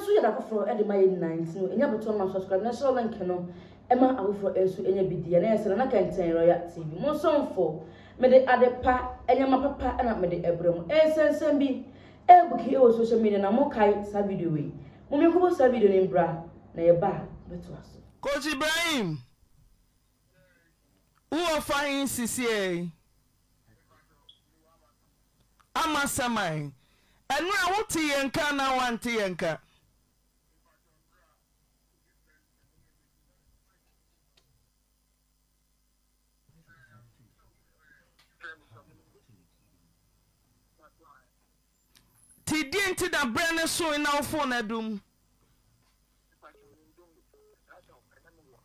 nso yɛ da foforɔ de ma yɛn nyinaa nti no ɛnya bɛtɔ no ma subscribe na hyɛ link no ɛma afoforɔ nso ɛnya bi di ɛna yɛ sɛ Nana Kɛntɛn Royal TV mo nsɔmfo mede ade pa nneɛma papa ɛna mede ɛbrɛ mo nsɛnsɛm bi ɛbuki ɛwɔ social media na mo kae saa video wei mo menkɔbɔ saa video no mbra na yɛba a bɛtoa so. Coach Ibrahim, wo wɔ fa he sisiei? Amasaman. Ɛnora wo te yɛn nka anaa woante yɛn nka? Nti deɛ nti na berɛ no soe na wo phone adum?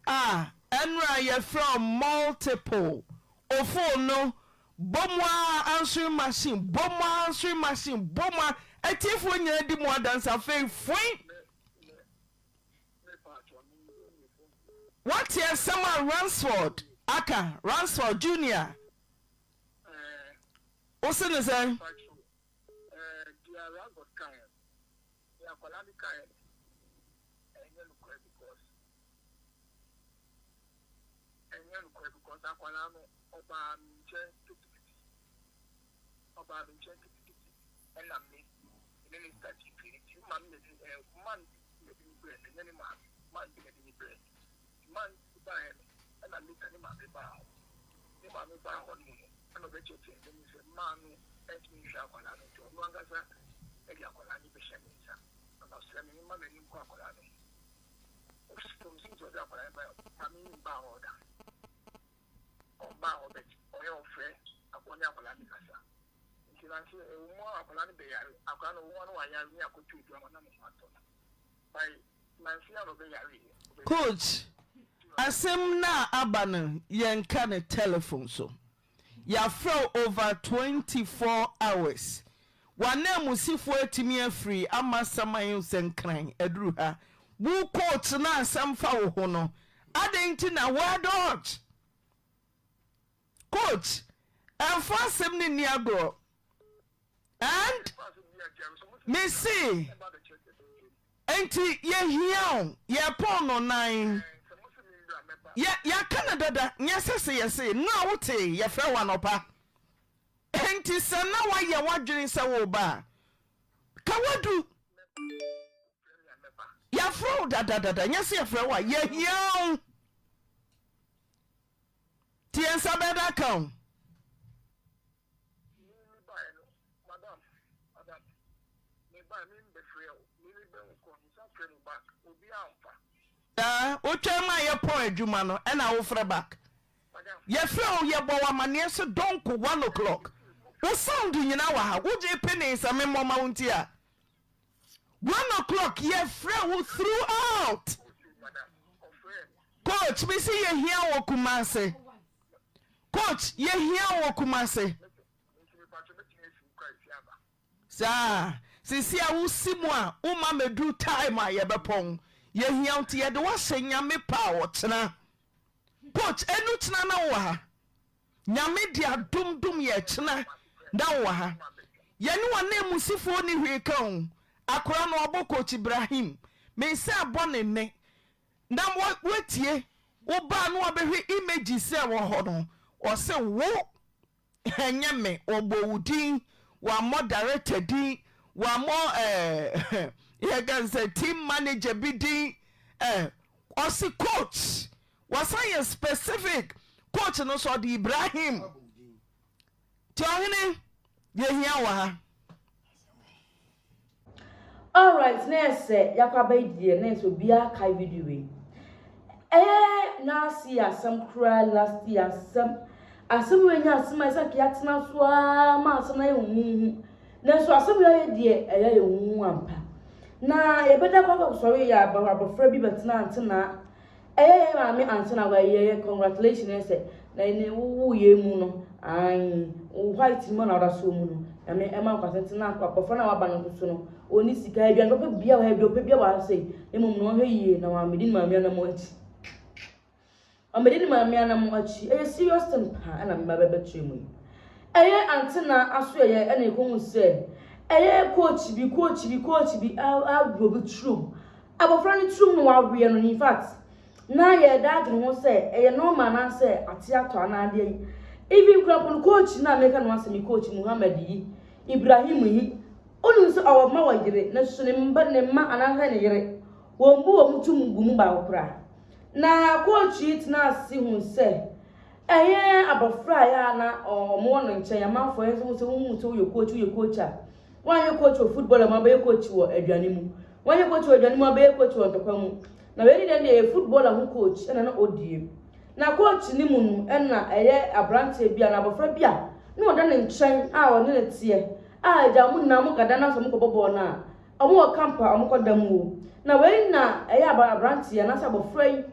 A ɛnora yɛfrɛ wo multiple wo phone no bɔ mu ara answering machine bɔ mu ara answering machine bɔ mu ara atiefoɔ nyinaa di mu adanse afei foin Woate asɛm a Ransford aka Ransford Junior wo se ne sɛn? Nea akwadaa no kaeɛ no, ɛnyɛ nokorɛ because ɛnyɛ nokorɛ because akwadaa no ɔbaa me nkyɛn ketekete ɔbaa me nkyɛn ketekete ɛna me me ne ne start pii nti me maame na ɛde ɛɛ man bi na ɛde ne brɛ me ɛnyɛ ne maame man bi na ɛde ne brɛ me nti man bi baeɛ no ɛna later ne maame baa hɔ ne maame baa hɔ no mu no ɛna ɔbɛkyerɛkyerɛ nsɛm mu sɛ maa no ɛntumi nhwɛ akwadaa no nti ɔno ankasa de akwadaa no bɛhyɛ me nsa na masrɛ me mma m'ani nkɔ akwadaa no ho. From since ɔde akwadaa no baeɛ, maame yi mbaa hɔ da. Ɔmbaa hɔ but ɔyɛ ɔfrɛ ɔne akwadaa no kasa. Nti nanse ɛwɔ mu a akwadaa no bɛyare, akwadaa no ɔwɔ mu a na wayare ne akɔtɔ aduro ama na ne ho atɔ no. By nanse a na ɔbɛyare yɛ. Coach, asɛm no a aba no yɛnka no telephone so. Yɛafrɛ wo over 24 hours. W'ananmusifoɔ atumi afiri ama saman sɛ nkran aduru ha. Wo coach no a asɛm fa wo ho no, adɛn nti na woadodge? Coach, ɛmfa asɛm no nni agorɔ. And mese nti yɛhia wo, yɛpɔn no nan. Yɛ yɛaka no dada, nyɛ sɛ se yɛse, nnora wotee, yɛfrɛ wo anɔpa. Enti sɛ na woayɛ w'adwene sɛ woreba a, ka woadu. Yɛafrɛ wo dadadada, nyɛ sɛ yɛfrɛ wo a, yɛhia wo. Nti yɛn nsa bɛda aka wo. Daa wotwɛn ma yɛpɔn adwuma no ɛna wofrɛ back. Yɛfrɛ wo yɛbɔ wo amaneɛ sɛ donko one o'clock. Wo sound nyina wɔ ha wogye penee sɛ memmɔ ma wo nti a. One o'clock yɛfrɛ wo throughout. Coach me se yɛhia wɔ Kumase. Coach yɛhia wɔ Kumase. Saa sisi a wosi mu a woma mɛduru time a yɛbɛpɔn. Yɛhia wo nti yɛde woahyɛ Nyame pa a ɔkyena. Coach ɛnu kyena na wowɔ ha. Nyame de adom dom yɛ kyena na wowɔ ha. Yɛne w'ananmusifoɔ nni hwee ka o. Akora no ɔbɔ coach Ibrahim. Me nsa ɛbɔ ne nne. Na woatie, wo ba a na wabɛhwɛ images a ɛwɔ hɔ no, ɔse wo ɛnyɛ me, wɔbɔ wo din, wammɔ director din, wammɔ ɛɛ yɛka sɛ team manager bi din, ɛɛ ɔse coach, wasan yɛ specific coach no so ɔde Ibrahim. Nti ɔhene yɛhia wɔ ha. Alright na yɛ sɛ yakɔ aba yi deɛ na yɛ sɛ obiara kae video wei. Ɛyɛ last year asɛm koraa last year asɛm. Asɛm wei nyɛ asɛm a ɛsɛ nka yɛatena so ara ma asɛm no ayɛ huhuhu. Nanso asɛm wei ayɛ deɛ ɛyɛ ayɛ huhuhu ampa. Na yɛbɛda kɔ akɔsɔre yɛ abɔfra bi bɛtena antenaa Ɛyɛ yɛn maame ansa na wayɛ yɛ congratulation yɛ sɛ na ne wowo yɛ mu no ae wo white mu na ɔda so mu no nyame ɛma nkwa tenten na abɔfra na waba no nso so no ɔni sika aduane papa bia wɔ ha aduane papa bia wɔ ha sei na mmom no ɔhwɛ yie na wamedi ne maame anam akyi wamedi ne maame anam akyi ɛyɛ serious thing paa ɛna meba bɛbɛkyerɛ mu yi ɛyɛ antena aso ɛyɛ ɛna ɛkɔhu sɛ. Ɛyɛ coach bi, coach bi, coach bi awe obi turom. Abɔfra no turom na waweɛ no, in fact, na yɛda adwene ho sɛ ɛyɛ normal anaasɛ ate atɔ anaa adeɛ yi. Even koraa mpo no, coach no a meka ne ho asɛm yi, coach Muhammad yi, Ibrahim yi, wonim sɛ ɔwɔ mma wɔ yere, nanso ne mma, ne mma anaasɛ ne yere, wɔmmu wɔn tom gu mu baako koraa. Na coach yi tenaa ase hui sɛ Ɛyɛ abɔfra a ɛyɛ a na wɔwɔ no nkyɛn, amanfoɔ yɛ sɛ wohu sɛ woyɛ coach, woyɛ coach a, woanyɛ coach wɔ football mu a, wobɛyɛ coach wɔ aduane mu. Woanyɛ coach wɔ aduane mu a, wobɛyɛ coach wɔ ntɔkwa mu. Na wei ne deɛ deɛ ɛyɛ footballer ho coach ɛna na ɔdie. Na coach no mu no ɛna ɛyɛ aberanteɛ bi a na abɔfra bi a na ɔda ne nkyɛn a ɔne no teɛ a agya wɔn nyinaa wɔn kada na sɛ wɔkɔbɔ bɔɔl no a wɔn wɔ camp a wɔkɔda mu o. Na wei na ɛyɛ aberanteɛ anaasɛ abɔfra yi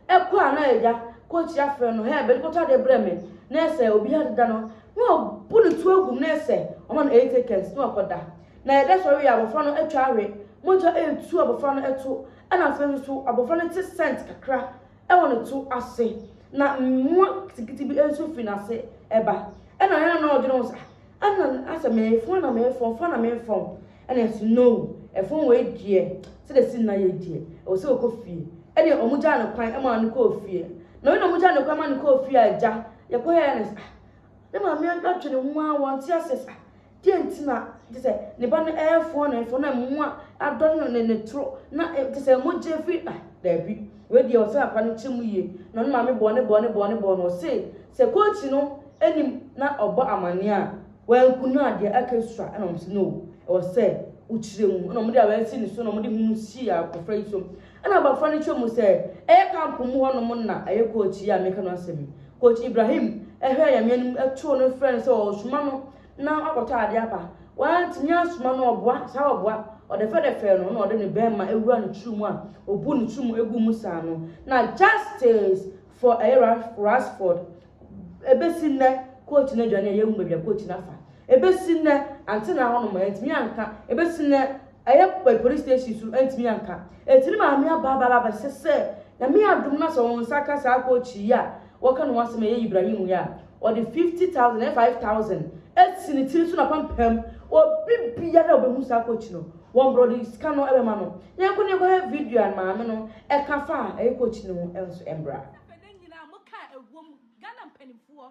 Ɛkɔ a na agya coach afrɛ no, hey, bɛde kɔtɔ adeɛ brɛ me, na ɛsɛ obiara deda no, na wabu ne to agu mu, na ɛsɛ ɔma no 8 seconds na wakɔda. Na yɛda sɔre a abɔfra no atwa awe, mogya retu abɔfra no to, ɛna afei nso so abɔfra no te scent kakra wɔ ne to ase, na mmoa nketenkete bi nso firi n'ase ba. Ɛna yɛn a na ɔdwene ho sɛ, ah, Ɛna asɛ mefɔn na mefɔn, fɔn na mefɔn. Ɛna ɛse no, ɛfɔn wei deɛ, sɛdeɛ ɛsi nna yɛ deɛ, ɛwɔ sɛ ɔkɔ fie. Ɛne ɔmo gyaa no kwan maa no kɔɔ fie. Na wei na ɔmo gyaa no kwan maa no kɔɔ fie a agya, yɛkɔ yɛɛ no sɛ ah, ne maame adwene ho ara wɔnte aseɛ sɛ ah, deɛ nti na kyɛ sɛ ne ba no ɛɛfɔn na ɛfɔn na mmoa adɔ no ne ne toro na kyɛ sɛ mogya firi ah, daabi, wei deɛ ɔsɛ akora no kyɛ mu yie. Na ɔne maame bɔɔ ne bɔɔ ne bɔɔ ne bɔɔ no ɔse sɛ kookyi no anim na ɔbɔ amaneɛ a wanku no a deɛ aka sua ɛna wɔn sɛ no ɛwɔ sɛ wokyerɛ mu ɛna wɔn de awɛn si ne so na wɔn de hunu si abɔfra yi so ɛna abɔfra no kyerɛ mu sɛ ɛyɛ kampo mu hɔnom na ɛyɛ coach yi a meka no asɛm yi coach Ibrahim ɛhwɛ nyame anim ɛtoo no frɛ no sɛ ɔsoma no na wakɔtɔ adeɛ aba wantumi asoma no ɔboa saa ɔboa ɔdɛfɛdɛfɛɛ no na ɔde ne bɛrima ewura ne tiri mu a obu ne tiri mu egu mu saa no na justice for ɛyɛ Rashford Ebesi nnɛ, coach no adwane a yɛnhu baabi a coach no afa. Ebesi nnɛ, antena hɔnom, antumi anka. Ebesi nnɛ, ɛyɛ police station so, antumi anka. Enti ne maame aba aba aba abɛsɛ sɛ, Nyame adom na sɛ wɔn nsa ka saa coach yi a wɔka ne ho asɛm a ɛyɛ Ibrahim yi a, ɔde 50,000, ɛyɛ 5,000, asi ne tiri so n'apampam. Obi biara a obehu saa coach no, wɔn brɛ ɔde sika no bɛma no. Yɛnkɔ na yɛnkɔhwɛ video a maame no ɛka faa ɛyɛ coach no ho nso mbra. Ka ɛwom, Ghana mpanimfoɔ,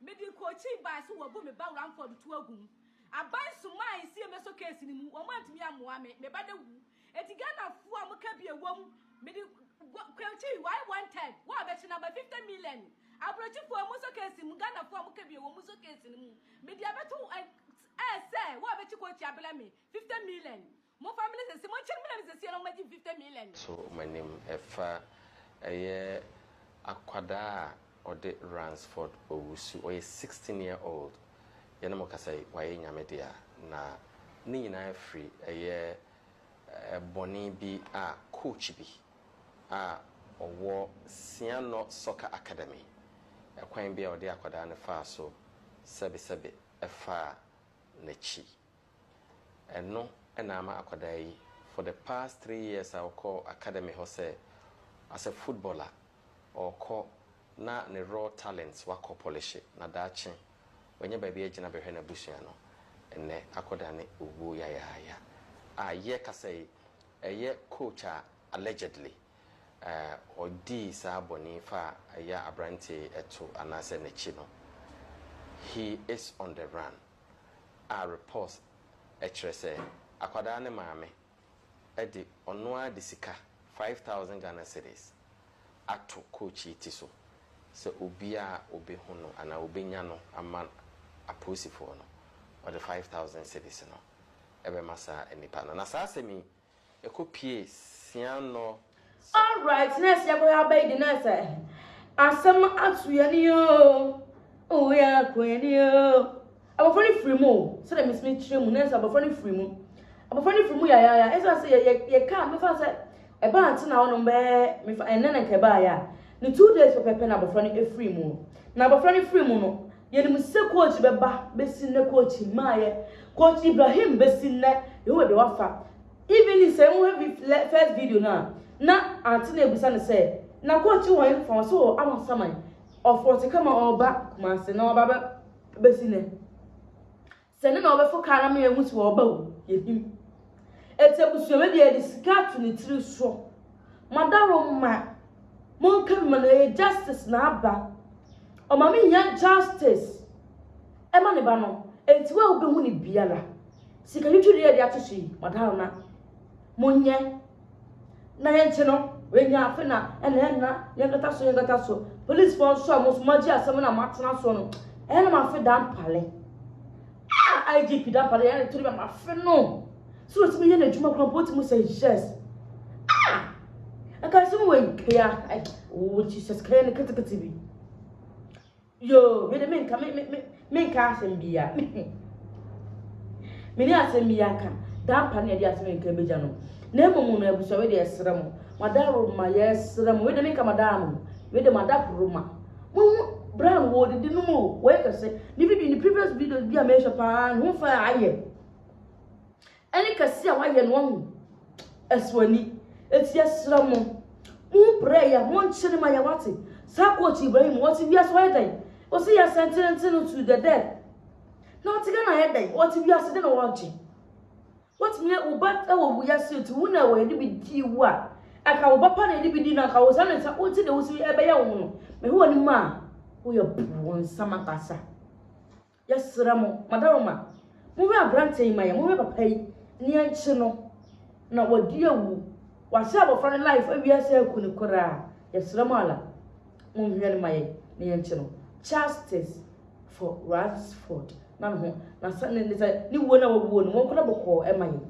mede kookyi bae so wɔabu me ba Ramford to agu mu. Aban somaa nsi ɛmɛsɔ case no mu, wɔn antumi ammoa me, me ba no awu. Enti Ghanafoɔ a moka bi ɛwom, mede kookyi why wanted, wo a bɛkye no aba 50 million. Aburokyifoɔ monsɔ case mu, Ghanafoɔ a moka bi ɛwom monsɔ case no mu. Mede abɛto ɛ sɛ wo a bɛkye kookyi abrɛ me 50 million. Momfa mene sese, monkyere mene me sese na mommɛgye 50 million. To m'anim ɛfa ɛyɛ akwadaa a ɔde Ransford Owusu ɔyɛ 16 year old yɛne mo kasa yi wayɛ Nyame dea na ne nyinaa firi ɛyɛ bɔne bi a coach bi a ɔwɔ Sianɔ Soccer Academy ɛkwan bi a ɔde akwadaa no faa so sɛbesɛbe ɛfaa n'akyi. Ɛno na ama akwadaa yi for the past 3 years a ɔkɔ academy hɔ sɛ as a footballer ɔrekɔ na ne raw talents wakɔ polish na daakye wanya baabi agyina bɛhwɛ n'abusua no ɛnnɛ akɔdane owuo yayaaya a yɛkasa yi ɛyɛ coach a allegedly ɔdii saa bɔne fa a ɛyɛ aberanteɛ ɛto anaasɛ n'akyi no, he is on the run a reports kyerɛ sɛ akwadaa ne maame de ɔno ara de sika 5,000 Ghana cedis ato coach yi ti so sɛ obiara a ɔbɛhu no anaa ɔbɛnya no ama apolisifoɔ no, ɔde 5,000 cedis no ɛbɛma saa nipa no. Na saa asɛm yi ɛkɔpie Sianɔ. Alright, nurse yɛ kɔyɛ abɛyi de nurse ɛ asɛm ato yɛn ni o, o yɛ akɔ yɛn ni o. Abɔfra no firi mu o, sɛdeɛ mesimi kyerɛ mu nurse abɔfra no firi mu. Abɔfra no firi mu yayaaya. Ɛsɛ sɛ yɛ yɛ yɛ kaa mefa sɛ ɛbaa ante na hɔnom bɛɛ mefa ɛnɛ na nka ɛbaa yɛ a ne 2 days pɛpɛpɛ na abɔfra no efiri mu. Na abɔfra no firi mu no, yɛnim sɛ coach bɛba bɛsi nnɛ coach mmaayɛ. Coach Ibrahim bɛsi nnɛ, yehu baabi a wafa. Even sɛ wohwɛ first video no a, na ante na ebisa no sɛ, na coach wɔ he fa ɔsɛ wɔ Amasaman. Ɔfɔ ɔte kama ɔba Kumase na ɔba bɛ bɛsi nnɛ. Sɛ ne na ɔbɛfo kaa na ma yɛahu sɛ ɔreba o, yɛnnim. Enti abusua wei deɛ yɛde sika ato ne tiri so. Madaroma, monka bi ma no, ɛyɛ justice na aba. Ɔmaame hia justice ɛma ne ba no. Enti wo a wobɛhu ne biara, sika twitwiri yɛde ato so yi, madaroma, monyɛ na yɛnkye no. Wanya afe na ɛna ɛna yɛnkata so yɛnkata so. Policefoɔ nso a mo nso moagye asɛm na moatena so no, ɛyɛ na moafe dampale. Ah, IGP dampale yɛn to de ba mafe no. So otumi yɛ n'adwuma kora mpo otumi sɛ yes. Ah! Ɛka sɛ wɔ yi kaya. Oh Jesus, kaya ne ketekete bi. Yoo, me de menka me me menka asɛm bia. Me ne asɛm bia ka. Dampa ne yɛde asɛm nka bɛgya no. Na mmom no abusua we de ɛsrɛ mo. Madaro ma yɛsrɛ mo. We de menka madam. We de madahoro ma. Mo hu Brown wɔ didi no mu wɔyɛ kɛse. Ne video ne previous videos bi a mehwɛ paa ne ho fa ayɛ. Ɛne kɛse a wayɛ no wahu ɛso ani. Eti yɛsrɛ mo, mo brɛ yɛ, mo nkyene ma yɛ wate. Saa coach Ibrahim wɔte wiase wɔyɛ dɛn? Wɔsi yɛ sɛntene no to the death. Na ɔte Ghana yɛ dɛn? Wɔte wiase dɛn na wɔgye? Wɔtumi wo ba ɛwɔ wiase nti wo na ɛwɔ yɛde bi di wo a, ɛka wo ba pa na yɛde bi di no anka wo saa ne nsa wote de wo si ɛbɛyɛ wo no. Mehwɛ w'anim a, woyɛ bonsam ankasa. Yɛsrɛ mo, Madaroma, monhwɛ aberanteɛ yi ma yɛn, monhwɛ papa yi ne yɛnkye no na wadi awu, wahyɛ abɔfra no life awie asɛ aku no koraa, yɛsrɛ mo ala, monhwɛ no ma yɛn ne yɛnkye no. Justice for Ransford na ne ho, na sɛ ne ne sɛ ne wuo na wawuo no, wɔnkɔ na bɔkɔɔ ɛma yɛn.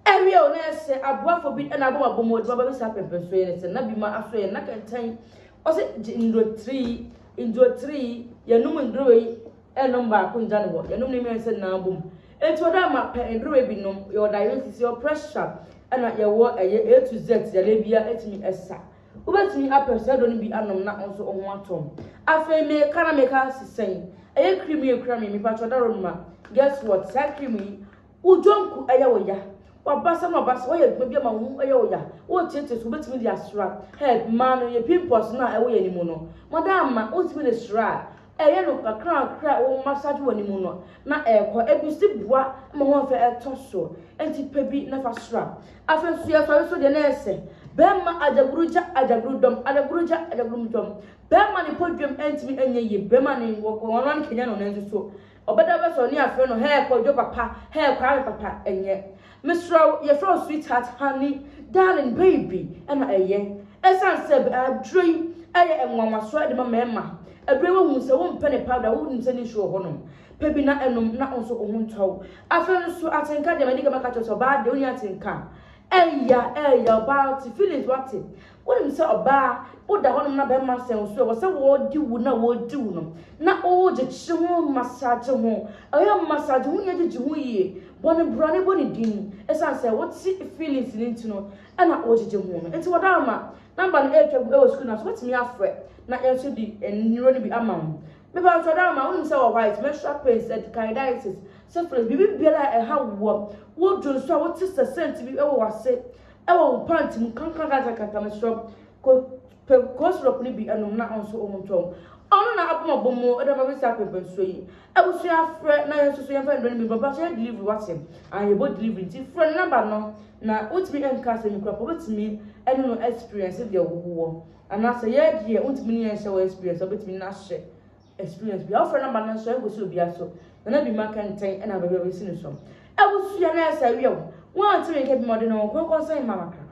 Ɛwie o na ɛsɛ aboafo bi na abɔ abɔ mu adwuma bɛbɛ saa pɛmpɛnsoɔ yɛn sɛ na bi ma aso yɛn na kɛntɛn ɔsɛ gye nduro tiri nduro tiri yɛnum nduro yi ɛnnom baako ngya no hɔ, yɛnom ne mmiɛnsa nyinaa bom. Enti ɔdɔ ama pɛ nnuro bi nom, yɛwɔ diabetes, yɛwɔ pressure, ɛna yɛwɔ ɛyɛ A to Z yareɛ biara ɛtumi ɛsa. Wobɛtumi apɛ saa aduro no bi anom na wo nso wo ho atɔ wo. Afei meka na meka sesɛn, ɛyɛ cream yi ekura me yi, mepakyɛ ɔdɔ ma, guess what, saa cream yi Wo dwonku yɛ wo ya. W'abasa ne w'abasa, woayɛ adwuma bi ama wo ho yɛ wo ya. Woreteetee so, wobɛtumi de asra. Hey, mmaa no, yɛn pimples no a ɛwɔ yɛn anim no, moada ama, wotumi de sra a, ɛyɛ no kakrakra a wo massage w'anim no, na ɛrekɔ. Ebi si boa ma ho afɛ ɛtɔ so. Enti pɛ bi na fa sra. Afei nso yɛsɔre so deɛ na ɛyɛ sɛ, bɛrima agyaguru gya agyaguru dɔm, agyaguru gya agyaguru dɔm. Bɛrima ne pɔdwam ntumi nyɛ yie, bɛrima ne wɔn ano kenya no nanso so. Ɔbɛda bɛsɔ ne afrɛ no hɛɛ Kwadwo papa, hɛɛ Kwame papa, ɛnyɛ. Mesrɛ wo, yɛfrɛ wo sweetheart, honey, darling, baby, ɛna ɛyɛ. Ɛsiane sɛ aduro yi yɛ nwanwasoɔ de ma mmarima, aduro yi woahu sɛ wompɛ ne powder, wonim sɛ ne nsuo wɔ hɔnom, pɛ bi na nom na wo nso wo ho ntɔ wo. Afei nso atenka deɛ madi kan maka akyerɛ wo sɛ ɔbaa deɛ wonni atenka a, ɛya, ɛya, ɔbaa te feelings wate. Wonim sɛ ɔbaa, woda hɔnom na bɛrima sɛn wo so, ɛwɔ sɛ wɔdi wo na wɔdi wo no, na wogyegye ho, massage ho. Ɛyɛ massage ho nyɛ gyegye ho yie. Bɔ no bra ne bɔ ne din. Ɛsiane sɛ wote feelings no nti no, ɛna wogyegye ho no. Nti wɔda ama number no ɛretwa gu ɛwɔ screen no so, wobɛtumi afrɛ na yɛn nso de nnuro no bi ama wo. Mepa wo kyɛw da ama, wonim sɛ wɔ white, menstrual pains, candidiasis, syphilis, biribi biara a ɛha woɔ, wodwo nso a wote sɛ scent bi ɛwɔ w'ase, Ɛwɔ wo pant mu kankankankankan mesrɛ wo kɔ pɛ cough syrup no bi nom na nso wo ho ntɔ wo. Ɔno na abɔ mabɔ mu de aba bɛsi apɛmpɛnsoɔ yi. Abusua frɛ na yɛn nso so yɛmfa nnuro no bi mpa so yɛ delivery wate. Ah yɛbɔ delivery nti frɛ ne number no na wontumi nka asɛm yi koraa po wobɛtumi ɛne no experience deɛ wowɔ anaasɛ yɛ deɛ wontumi ne yɛn nhyɛ wɔ experience a wobɛtumi ne no ahyɛ experience bia wofrɛ number no nso ɛnkɔsi obia so nana bi ma kɛntɛn ɛna baabi a bɛsi no so abusua na ɛsɛ wiɛ wo wɔn antumi nka bi ma ɔde ne ho kɔnkɔn sɛn ma wakra.